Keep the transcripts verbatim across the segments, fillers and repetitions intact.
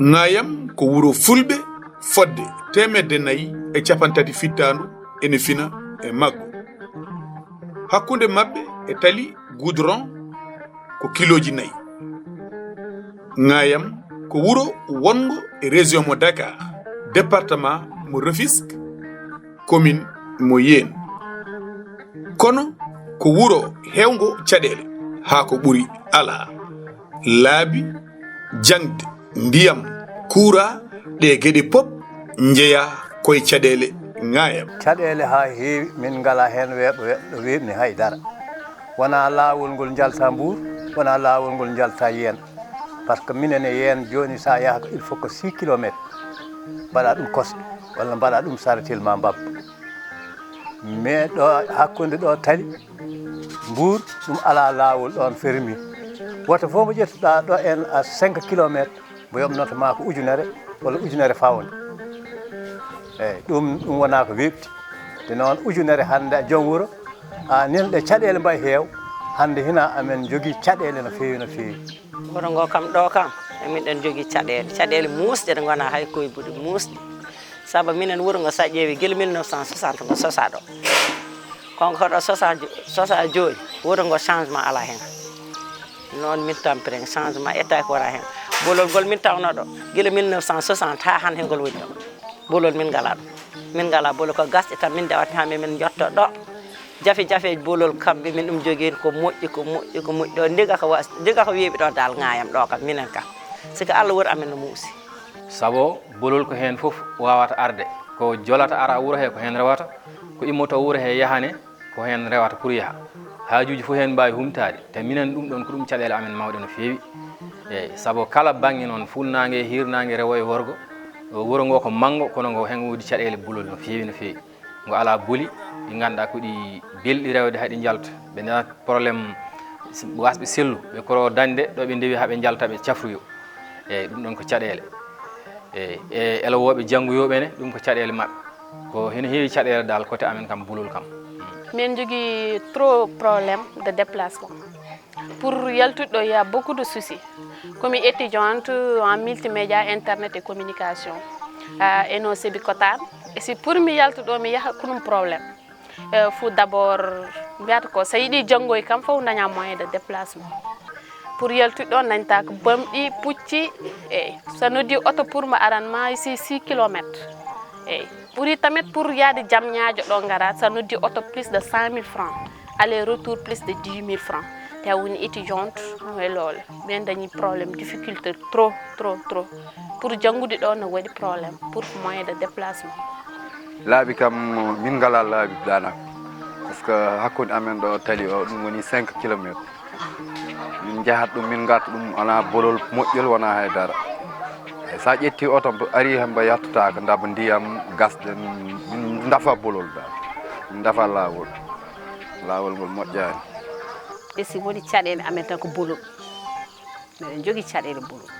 Ŋaayam ko wuro fulɓe fodde teemedde nayi e cappanɗe tati fittaandu ene fina e maggo. Hakkunde maɓɓe e tali goudron ko kilooji nayi. Ŋaayam ko wuro wonngo e région mo Dakar, département mo Rufisque, commune mo Yeen. Kono ko wuro heewngo caɗeele, haa ko ɓuri alaa. Laabi, jaŋde, ndiyam, kuuraa, ɗee geɗe pop njeyaa koye caɗeele Ŋaayam. Caɗeele haa heewi, min ngalaa heen weeɓo, weeɓɗo weeɓni hay dara. Wonaa laawol ngol njalta Mbuur, wonaa laawol ngol njalta Yeen. Par ce que minen e Yeen jooni, so a yaha ko, il faut que six kilomètres mbaɗa ɗum kosɗe, walla mbaɗa ɗum saretel ma mbabba. Mais ɗo, hakkunde ɗo tali Mbuur, ɗum alaa laawol ɗoon fermi. Woto fof mo ƴettuɗaa ɗo en à cinq kilomètres, mbo yoɓnoto ma ko ujunere walla ujunere fawde. Eeyi, ɗum, ɗum wonaa ko weeɓti. Te noon, ujunere hannde a joom wuro, a nelɗe caɗeele mbayi heew, hannde hina amen njogii caɗeele no feewi, no feewi. Wuro ngo kam, ɗo kam, emin ɗon njogii caɗeele, caɗeele muusɗe, ɗe ngonaa hay koye buɗe muusɗe. Sabu minen wuro ngo, so a ƴeewi gila mille neuf cent soixante ngo sosaa ɗo. Kono ko ɗo sosaa jo-, sosaa jooni, wuro ngo changement alaa heen. Noon min tampiri heen, changement etaaki wonaa heen. Bolol ngol min tawno ɗo, gila mille neuf cent soixante haa hannde ngol woni ɗo. Bolol min ngalaa ɗum. Min ngalaa bolol, ko gasɗe tan min ndewata haa min, min njotto ɗo. Jafe-jafeeji bolol kamɓe min ɗum njogii ko moƴƴi, ko moƴƴi, ko moƴƴi ɗo. Ndiga ko wa-, ndiga ko weeɓi ɗo dal Ŋaayam ɗo kam minen kam. Siko Allah wuro amen no muusi. Sabu bolol ko heen fof waawata arde. Ko jolata ara wuro he ko heen rewata, ko immoto wuro he yahane ko heen rewata pour yaha. Haajuuji fof heen mbaawi humtaade. Te minen ɗum ɗoon ko ɗum caɗeele amen mawɗe no feewi. Eeyi, sabu kala baŋŋe noon, fuɗnaange, hiirnaange, rewo e worgo, wuro ngo ko manngo, kono ngo heen woodi caɗeele bolol no feewi, no feewi. Ngo alaa boli, ɗi ngannduɗaa ko ɗi belɗi rewde haa ɗi njalta. Ɓe nana problème wasɓe sellu, ɓe koro dañde ɗo ɓe ndewi haa ɓe njalta ɓe cafroyo. Eeyi, ɗum ɗoon ko caɗeele. Eeyi, e elowooɓe janngoyooɓe ne, ɗum ko caɗeele maɓɓe. Ko hino heewi caɗeele dal côté amen kam, bolol kam. Min njogii trop problème de déplacement. Pour yaltude ɗo, il y a beaucoup de soucis. Ko mi étudiante en multimédia, internet et communication, à Eno Sébikotane. Et si pour mi yaltude ɗo, mi yaha ko ɗum problème. Eh, fo d'abord, mbiyata ko, so yiɗi janngoy kam, fof daña moyen de déplacement. Pour yaltude ɗo, dañta ko bamɗi, pucci, eeyi. So noddi oto pour mo aran ma, ici six kilomètres. Eeyi. Ɓuri tamit pour yaade jam ñaajo ɗo ngara, so noddi oto plus de cent mille francs. Aller retour plus de dix mille francs. Te a woni étudiante, e loole. Ɓen dañi problème, difficulté trop, trop, trop. Pour janngude ɗo no waɗi problème, pour moyen de déplacement. Laabi kam, min ngalaa laabi daanaka. Parce que hakkunde amen ɗo tali o, ɗum woni cinq kilomètres. Min njahat ɗum, min ngarta ɗum, alaa bolol moƴƴol, wonaa hay dara. Eyi, so a ƴetti oto, mbo ari hemba yaltotaaka, ndaba ndiyam, gasɗe, min ndafa bolol dal. Min ndafa laawol. Laawol ngol moƴƴaani. E si woni caɗeele amen tan ko bolol. Meɗen njogii caɗeele bolol.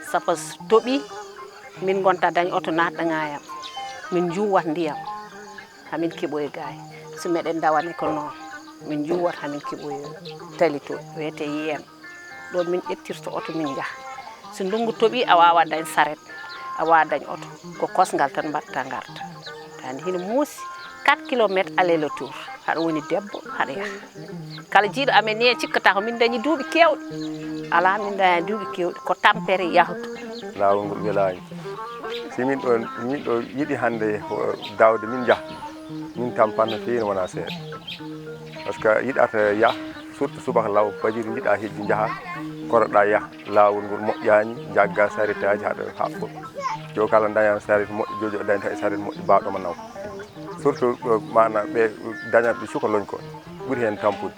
Sabu so toɓii, min ngonta dañ oto naatɗo Ŋaayam. Min njuwat ndiyam. Hamin keɓoye gaay. So meɗen ndawane ko noon, min njuwat hamin keɓoye tali to wiyetee Yeen. Ɗo min ƴettirta oto min njaha. So ndunngu toɓii, a waawaa dañ saret, a waawaa dañ oto. Ko kosngal tan mbaɗta ngarta. Tani hino muusi quatre kilomètres aller retour. Haɗa woni debbo, haɗa yaha. Kala jiiɗo amen ni e cikkata ko min dañi duuɓi keewɗi. Alaa, min daña duuɓi keewɗi. Ko tampere yahdu. Laawol ngol welaani. Si min ɗo, min ɗo yiɗi hannde ho-, dawde min njaha. Min tampan no feewi, no wonaa seeɗa. Parce que yiɗata yah, surtout subaka law, fajiri njiɗa hejji njaha, koroɗa yah. Laawol ngol moƴƴaani, njagga saretaaji haɗa haɓɓo. Yo kala daña saret moƴƴo, jojo dañta e saret moƴƴo, baɗoma naw. Surtout ɗo, maana ɓe dañat ɓe cuka loñ ko, ɓuri heen tampude.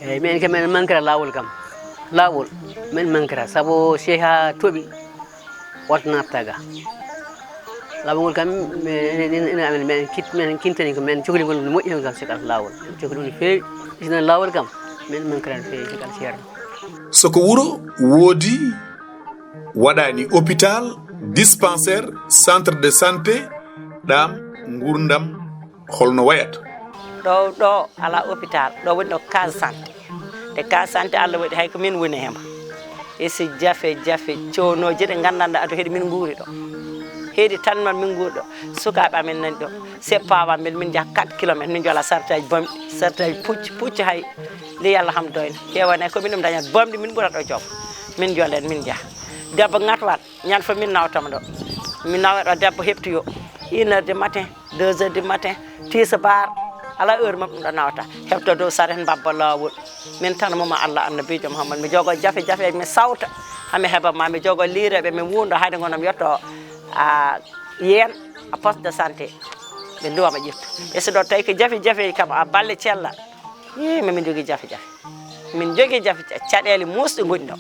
Eeyi, minen kam, minen mankira laawol kam. Laawol, min mankira, sabu si haa toɓi, oto natta ga. Laawol ngol kam, minen, minen, minen, minen kit-, minen kintani ko minen cokli ngol no moƴƴi heen kam, sikal laawol. Minen cokli ɗum no feewi. Isnan laawol kam, minen mankira no feewi, sikal ceerno. So ko wuro woodi, waɗaani hôpital, dispensaire, centre de santé, ɗaam, nguurndam, holno wayata? Ɗo ɗo alaa hôpital, ɗo woni ɗo case santé. Te case santé Allah waɗi hay ko min woni hema. E si jafe jafe cownooje ɗe nganndanɗaa ado heɗi min nguuri ɗo. Heɗi tan man min nguuri ɗo. Sukaaɓe amen nani ɗo. Seppawa mbel min njaha quatre kilomètres min jola sartaji bamɗi, sartaji pucci pucci hay. Nde yalla ham doyna. Heewani hay ko min ɗum dañat bamɗi min ɓurata ɗo joom. Min jolen min njaha. Debbo ŋatwat ñande fof min nawtama ɗo. Min nawa ɗo debbo heptoyo une heure du matin, deux heures du matin, tisabar, ala heure mum ɗum ɗo nawata. Hepto dow saret mbabba laawol. Min tan moma Allah annabijo Muhammad mi jogo jafe jafe mi sawta. Hami heɓa ma mi jogo liireɓe mi wundo hayde gonam yetto a yeen a poste de santé. Ɓe duwama ƴettu. E so ɗo tawi ko jafe jafe kam a balle cella. Ii, min jogii jafe jafe. Min jogii jafe ca- caɗeele muusɗe ngoni ɗo.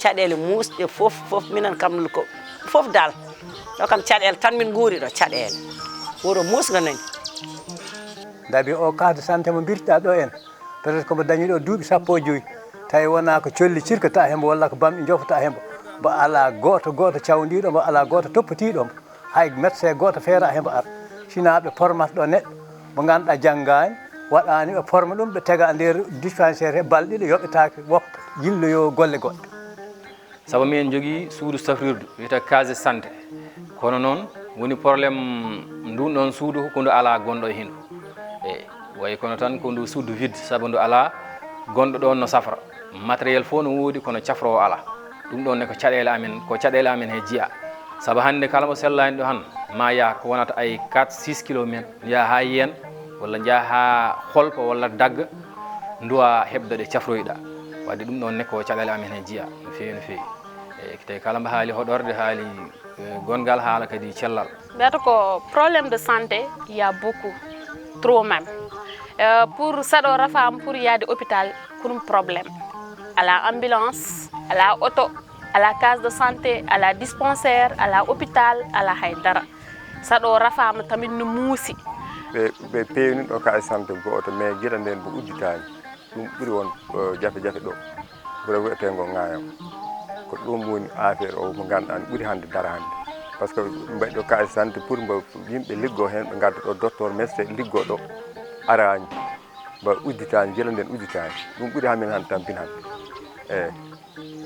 Caɗeele muusɗe fof fof minen kam ko fof dal. Ɗo kam caɗeele tan min nguuri ɗo caɗeele. Wuro muusngo nani. Ndabi o carte de santé mo mbirtiɗaa ɗo en, peut-être ko mo dañi ɗo duuɓi sappo e joyi. Tawi wonaa ko colli cirkata hembo walla ko bamɗi jofata hembo. Mbo alaa gooto gooto cawndiiɗo mbo, alaa gooto toppitiiɗo mbo. Hay médecin gooto feera hembo ara. Sinaa ɓe pormat ɗo neɗɗo mo ngannduɗaa janngaani, waɗaani ɓe porma ɗum, ɓe tega nder dispensaire he balɗe ɗiɗi yoɓetaake woppa jilloyo golle goɗɗe. Sabu miɗen njogii suudu safrirdu wiyetee case de santé, kono noon woni problème ndun ɗon suudu ko ndu alaa gonɗo e hindu. Eyi, wayi kono tan ko ndu suudu vide sabu ndu alaa gonɗo ɗon no safra. Matériel fof no woodi kono cafroowo alaa. Ɗum ɗon ne ko caɗeele amen, ko caɗeele amen he jiya. Sabu hannde kala mo sellaani ɗo han ma yah ko wonata ay quatre six kilomètres, njaha haa Yeen walla njaha haa Holpa walla Dagga, nduwa heɓde ɗe cafroyɗa. Wadde ɗum ɗon ne ko caɗeele amen he jiya no feewi no feewi. Eyi, tawi kala mbo haali hoɗorde haali eh, gongal haala kadi cellal. Mbiyata ko problème de santé il y a beaucoup, trop même. Euh, pour saɗo rafaama pour yaade hôpital ko ɗum problème. Alaa ambulance, alaa oto, alaa case de santé, alaa dispensaire, alaa hôpital, alaa hay dara. Saɗo rafaama tamit no muusi. Ɓe ɓe peewni ɗo case de santé gooto mais gila ndeen mbo udditaani. Ɗum ɓuri won jafe jafe ɗo. Wuro wiyeteengo Ŋaayam. Ko ɗum woni affaire o mo ngannduɗaa ne ɓuri hannde dara hannde. Par ce que mbaɗi ɗo case de santé pour mbo yimɓe liggoo heen ɓe ngadda ɗo docteur médecin liggoo ɗo araani. Mbo udditaani gila ndeen udditaani. Ɗum ɓuri hamin hannde tampin hannde. Eeyi.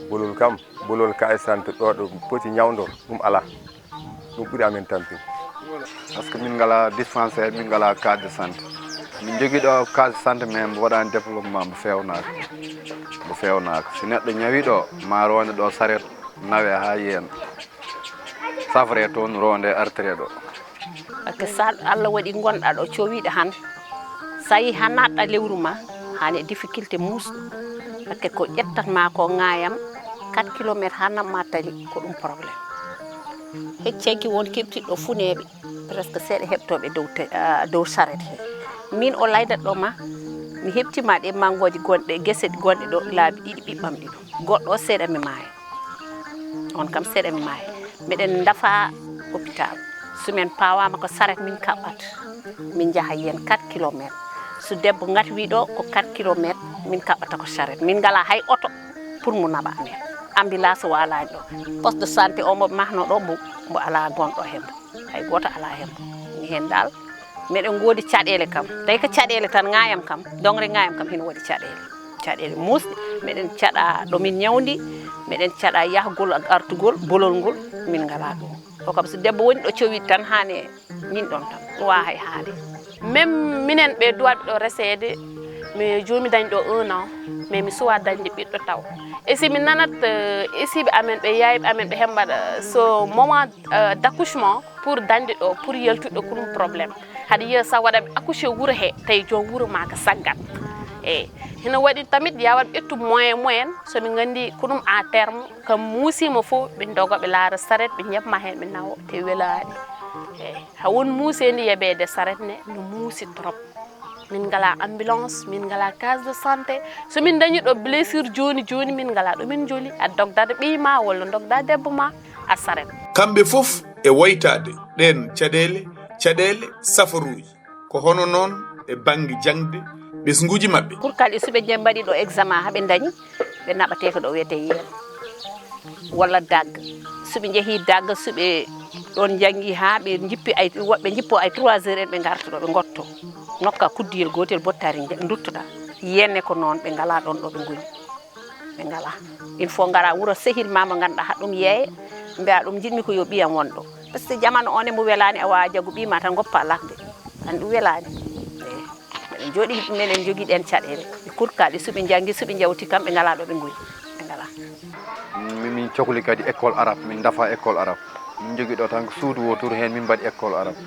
Bolol kam, bolol case de santé ɗo ɗo poti ñawndor ɗum alaa. Ɗum ɓuri amen tampin. Par ce que min ngalaa dispensaire, min ngalaa case de santé. Min njogii ɗo case de santé mais mbo waɗaani développement, mbo feewnaaka. Mbo feewnaaka. Si neɗɗo ñawii ɗo, ma roonde ɗo saret, nawee haa Yeen. Safree toon, roondee, artiree ɗo. Parce que so Allah waɗi ngonɗaa ɗo cowiiɗo han, so a yii haa naatɗaa lewru maa, haa ne difficulté muusɗo. Parce que ko ƴettat maa ko Ŋaayam quatre kilomètres haa naɓ maa tali, ko ɗum problème. Hecci hecci won keɓtiiɗo funeeɓe, presque seeɗa heɓtooɓe dow te- ah, dow saret he. Min o laydat ɗo ma, mi heɓtiima ɗe manngoje gonɗe gese gonɗe ɗo laabi ɗiɗi ɓiɓɓam ɗiɗo. Goɗɗo o seeɗa mi maaya. On kam seeɗa mi maaya. Miɗen ndafa hôpital. So min pawaama ko saret min kaɓɓata. Min njaha Yeen quatre kilomètres. So debbo ŋatwi ɗo ko quatre kilomètres min kaɓɓata ko saret. Min ngalaa hay oto pour mo naɓa amen. Ambulance waalaani ɗo. Poste de santé o mo ɓe mahnoo ɗo mbo mbo alaa gonɗo hembo. Hay gooto alaa hembo. Mi heen dal miɗen ngoodi caɗeele kam. Tawi ko caɗeele tan Ŋaayam kam, dongre Ŋaayam kam hino waɗi caɗeele. Caɗeele muusɗe, miɗen caɗa ɗo min ñawndi, miɗen caɗa yahgol e artugol, bolol ngol min ngalaa ɗum. O kam so debbo woni ɗo cowi tan haa ne min ɗon tan, ɗum waawaa hay haale. Même minen ɓe duwaɓe ɗo reseede, mi joomi dañde ɗo un an, mais mi suwaa dañde ɓiɗɗo taw. E si mi nanat esiiɓe amen ɓe, yaayɓe amen ɓe hembaɗa so moment d' accouchement pour dañde ɗo pour yaltude ɗo ko ɗum problème. Haɗa yiya sa waɗaɓe accouché wuro he tawi joom wuro ma ko saggat. Eyi, hino waɗi tamit yawat ƴettu moyen moyen so min gandi ko ɗum à terme kam muusima fof ɓe doga ɓe laara saret ɓe ñebma hen ɓe nawo te welaani. Eyi, ha won muusendi yeɓede saret ne no muusi trop. Min ngala ambulance, min ngala case de santé. So min dañi ɗo blessure joni joni min ngala ɗo min joli a dogdade ɓiy ma walla dogda debbo ma a saret. Kamɓe fof e woytaade ɗeen caɗeele, caɗeele safaruuji, ko hono noon e bannge jaŋde ɓesnguuji maɓɓe. Pour kadi so ɓe mbaɗi ɗo examen haa ɓe ndañi, ɓe naɓatee ko ɗo wiyetee Yeen walla Dagga. So ɓe njehii Dagga, so ɓe ɗoon njanngi haa ɓe njippi ay, woɓɓe njippoo ay trois heures en ɓe ngarta ɗo ɓe ngottoo. Nokka kuddiyel gootel bottari nde nduttoɗaa. Yenne ko noon, ɓe ngalaa ɗoon ɗo ɓe ngoni. Ɓe ngalaa. Il faut ngara wuro sehil ma mo ngannduɗaa haɗum yeeye, mbiya ɗum njiɗmi ko yo ɓiyam won ɗo. Par ce que jamanu o ne mo welaani a waawa jagu ɓii ma tan ngoppa lakde. An ɗum welaani. Eey. Meɗen njooɗi, meɗen njogii ɗeen caɗeele. Ɓe kurkaaɗi, so ɓe njanngi, so ɓe njawti kam, ɓe ngalaa ɗo ɓe ngoni. Ɓe ngalaa. Min, min cokli kadi école arabe, min dafa école arabe. Min njogii ɗo tan ko suudu wootoru heen, min mbaɗi école arabe.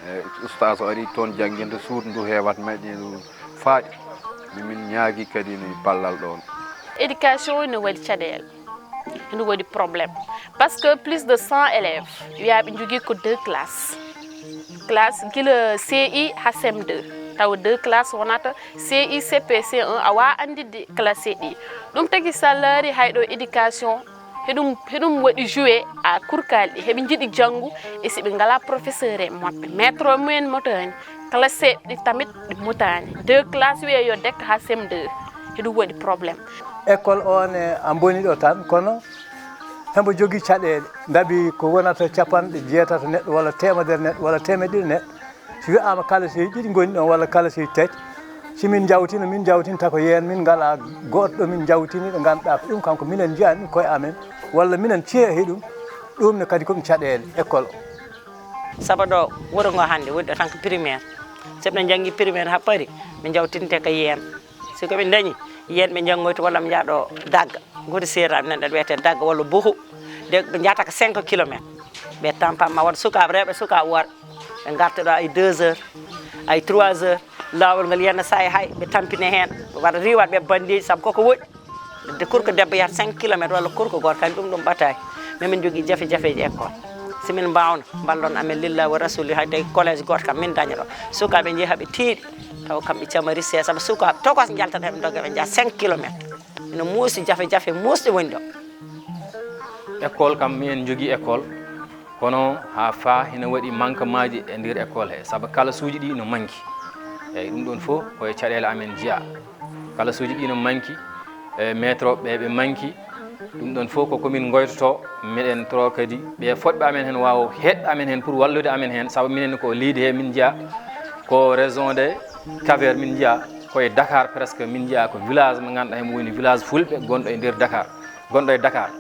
E, ustaas o ari toon jannginde, suudu ndu heewat meɗen faaɗi. Min, min ñaagi kadi ni ballal ɗoon. Éducation ene waɗi caɗeele, ene waɗi problème. Parce que plus de cent élèves, wiya ɓe njogii ko deux classes. Classe gila C I haa C M deux. Tawa deux classes wonata, C I, C P, C un, a waawa annditde classe ɗi. Ɗum tagi so a laari hay ɗo éducation, heɗum, heɗum waɗi joué à kurkaali ɗi. Heɓe njiɗi janngu, e si ɓe ngalaa professeur en maɓɓe. Maître o mumen motaani, classe ɗi tamit ɗi motaani. Deux classes wiyee yo dekke haa C M deux. Heɗum waɗi problème. École o ne a mboni ɗo tan, kono hembo jogii caɗeele. Ndabi ko wonata capanɗe jeetato neɗɗo, walla teemedere neɗɗo, walla teemedde ɗiɗi neɗɗo. Si wiyaama kala sey ɗiɗi ngoni ɗoon, walla kala sey tati, si min njawtino, min njawtinta ko yeen, min ngalaa goɗɗo min njawtini, ɗo ngannduɗaa ko ɗum kanko minen njiyani ɗum koye amen, walla minen ceehi ɗum, ɗum ne kadi ko ɗum caɗeele école o. Saba ɗo wuro ngo hannde woni ɗo tan ko primaire. So ɓe njanngi primaire haa paari, ɓe njawtinte ko yeen. Si ko ɓe ndañi, yeen ɓe njanngoyta walla ɓe njaha ɗo Dagga. Ngoti seeɗa, nan ɗo wiyetee Dagga walla Bohu. De, ɓe njahata ko cinq kilomètres. Ɓe tampa ma waɗa sukaaɓe rewɓe, sukaaɓe worɓe. Ɓe ngarta ɗo ay deux heures, ay trois heures. Laawol ngol yenna saay hay ɓe tampine heen. Ɓe waɗa riiwat ɓe banndeeji sabu koko woɗɗi. De kurko debbo yahata cinq kilomètres walla kurko gooto, kadi ɗum ɗum ɓataay. Min min njogii jafe-jafeeji école. Si min mbaawno, mballon amen lillahi wa rasuli, hay tawi collège gooto kam min daña ɗo. Sukaaɓe njehi haa ɓe tiiɗi, tawa kamɓe camari seesa, ɓe sukaaɓe tokos njaltata heɓe ndogga ɓe njaha cinq kilomètres. Ina muusi jafe-jafe muusɗe woni ɗo. École kam, minen njogii école, kono haa faa hina waɗi manquementji e nder école he, sabu kalasuuji ɗi no manki. Eeyi, ɗum ɗoon fof ko e caɗeele amen jeyaa. Kalasuuji ɗi no manki, e maître ɓe ɓe manki. Ɗum ɗoon fof ko ko min ngoytotoo, miɗen toro kadi ɓe fotɓe amen heen waawa heɗɗo amen heen pour wallude amen heen, sabu minen ko leydi he min jeyaa, ko région de Cap-Vert min jeyaa, ko e Dakar presque min jeyaa, ko village mo ngannduɗaa heen woni village fulɓe gonɗo e nder Dakar. Gonɗo e Dakar.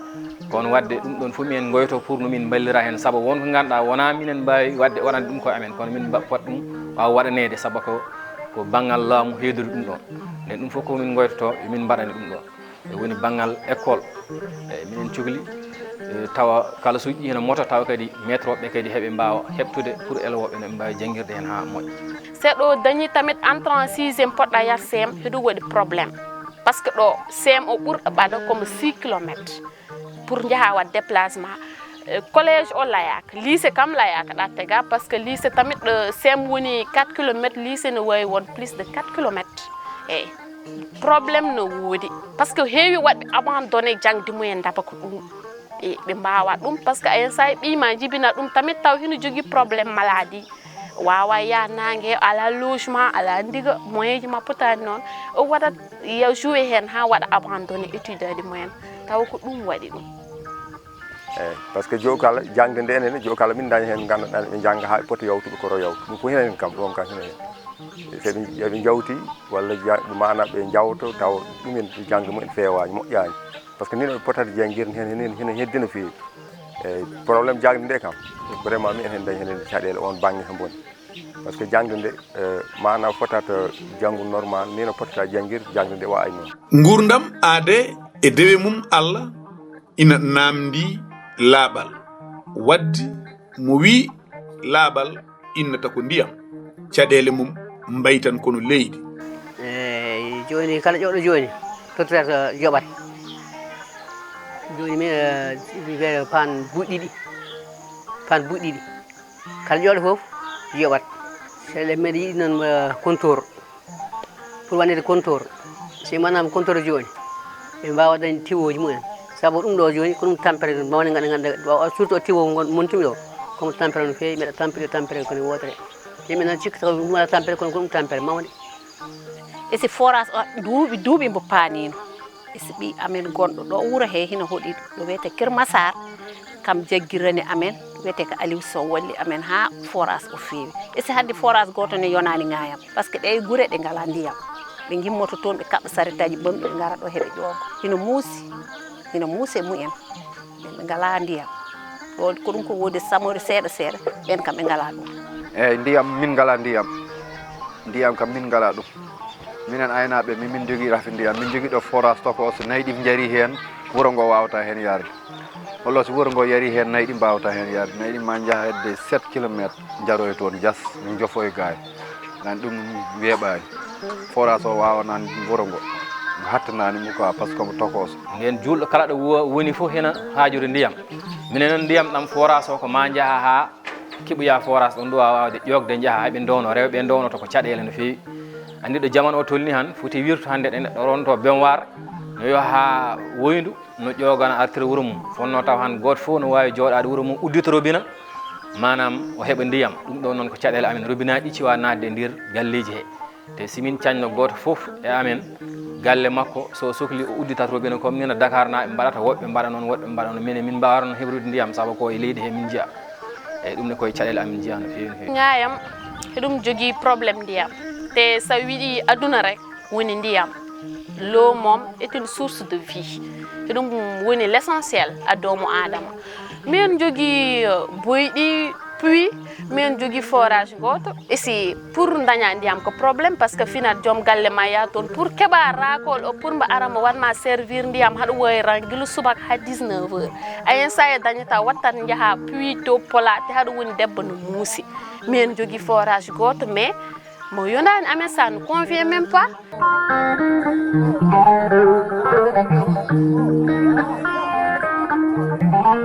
Kono waɗde ɗum ɗoon fof min ngoyto pour no min mballira heen, sabu won ko ngannduɗaa wonaa minen mbaawi waɗde waɗande ɗum koye amen, kono min mba-, pot ɗum waawa waɗaneede, sabu ko, ko banngal laamu heedori ɗum ɗoon. Nden ɗum fof ko min ngoytoto, yo min mbaɗane ɗum ɗoon. E woni banngal école. E minen cukli, e, tawa kalasuuji ɗi heno moto, tawa kadi maître ɓe kadi heɓe mbaawa heɓtude pour élève ɓe no ɓe mbaawi janngirde heen haa moƴƴa. Seeɗo dañi tamit entrée en sixième poɗɗa yar C M, heɗum waɗi problème. Parce que ɗo C M o ɓurɗo ɓaɗa comme six kilomètres pour njaha waɗ déplacement. Eh, collège o layaaka, lycée kam layaaka ɗa tega, parce que lycée tamit ɗo C M woni quatre kilomètres, lycée no wawi won plus de quatre kilomètres. Eyi, problème no woodi, parce que heewi waɗɓe abandonné jangde mumen daba ko ɗum. Ɓe, ɓe mbawa ɗum, parce que a yen sahi ɓiy ma jibina ɗum tamit taw hino jogui problème maladie. Wawa yaha nangue, ala logement, ala ndiga, moyen ji ma potani noon. O waɗat, ya joué hen ha waɗa abandonné étude aji mumen. Taw ko ɗum waɗi ɗum. Eyi, parce que jokala jangde nde enen, jokala min daña hen ganduɗa ɓe jangga ha ɓe potta yawtuɓe koto yawtu. Ɗum fof henen kam, ɗon kam henen. Seɓe, yoɓe jawti, walla ja-, mana ɓe jawto, taw ɗumen jangde mumen fewaani, moƴƴaani. Parce que nin ɓe potata jangirde hen, henen, henen heddi no feewi. Eyi, problème jangde nde kam, vraiment, mi en hen dañi henen caɗele on bangge ko boni. Parce que jangde nde, eh, mana fotata jangu normal, ni no potata jangir, jangde nde wa ay noon. Ngurdam aade e dewe mum Allah ina naamndi laaɓal. Waddi mo wii laaɓal innata ko ndiyam, caɗeele mum mbaytan kono leydi. Eey, jooni kala ƴoƴɗo jooni, tottirata yoɓat. Jooni min, eh, wiyata paan buuɗi ɗiɗi, paan buuɗi ɗiɗi. Kala ƴoƴɗo fof yoɓat. Seeɗa mbeɗa yiɗi noon, eh, contour. Pour waɗde contour. Si manama contour jooni, ɓe mbawa dañde tiwooji mumen. Sabu ɗum ɗo jooni ko ɗum tampere mawde, ngannduɗaa, ngannduɗaa, surtout tiwo ngon montumi ɗo. Kono tampere no feewi, mbeɗa tampere, tampere kono wootere. Yimɓe noon cikka taw ɗum waɗa tampere, kono ko ɗum tampere mawde. E si forage o duuɓi, duuɓi mbo paanino. E si ɓiy amen gonɗo ɗo wuro he hino hoɗi ɗo wiyete Kër Massar, kam jaggirani amen. Wiyetee ko Aliou Sow walli amen haa forage o feewi. E si hannde forage gooto ne yonaani Ŋaayam, par ce que ɗee gure ɗe ngalaa ndiyam. Ɓe ngimmoto toon, ɓe kaɓɓa sarettaaji bonɗi, ɓe ngara ɗo heɓe ƴooga. Hino muusi, hino muusi e mumen. Ɓe ngalaa ndiyam. Ɗo ko ɗum ko woodi samoori seeɗa seeɗa, ɓeen kam ɓe ngalaa ɗum. Eeyi, ndiyam, min ngalaa ndiyam. Ndiyam kam min ngalaa ɗum. Minen aynaaɓe, min, min njogii rafi ndiyam. Min njogii ɗo forage Tokos, nayi ɗi njarii heen, wuro ngo waawataa heen yarde. Walla si wuro ngo yarii heen, nayi ɗi mbaawataa heen yarde. Nayi ɗi maa njaha hedde sept kilomètres, njaroya toon, jas, min njofo e gaay. Nan ɗum weeɓaani. Forage o waawanaani wuro ngo. Ngo hattanaani mo quoi, par ce que mo Tokos. Ndeen juulɗo kala ɗo wo-, woni fof hena haajude ndiyam. Minen noon ndiyam ɗam forage o ko maa njaha haa keɓoya forage ɗon ɗo waawde ƴoogde njaha haa ɓe ndewno. Rewɓe ndewnoto ko caɗeele no feewi. Anndi ɗo jamanu o tolni han, foti wirto hannde ɗe neɗɗo ronto bemwaar, no yo haa woyndu, no ƴoogana artira wuro mum. Fonno taw han gooto fof no waawi jooɗaade wuro mum, uddita robina, maanaam o heɓa ndiyam. Ɗum ɗo noon ko caɗeele amen, robinaaji ɗi ciwa naatde e nder galleeji he. Te si min cañno gooto fof e amen, galle makko, so o sokli o udditat robina, comme nina Dakar naaɓe mbaɗata, woɓɓe mbaɗa noon, woɓɓe mbaɗa noon. Minen, min mbaawata noon heɓrude ndiyam, sabu ko e leydi he min njiya. Eeyi, ɗum ne koye caɗeele amen njiya no feewi, no feewi. Ŋaayam, eɗum jogii problème ndiyam. Te so a wiɗi aduna rek, woni ndiyam. L'eau moom est une source de vie. Eɗum woni l'essentiel a doomu aadama. Min jogii, eh, boyɗi, puits, min jogii forage gooto. E si pour ndaña ndiyam ko problème, par ce que finat joom galle ma yaa toon pour keɓa raakool o pour mbo ara mo waɗ ma servir ndiyam haɗa woyran gila subaka haa dix-neuf heures. A yen sa e dañata wattat njaha puits to pola te haɗa woni debbo no muusi. Min jogii forage gooto, mais mo yondaani amen, ça ne convient même pas.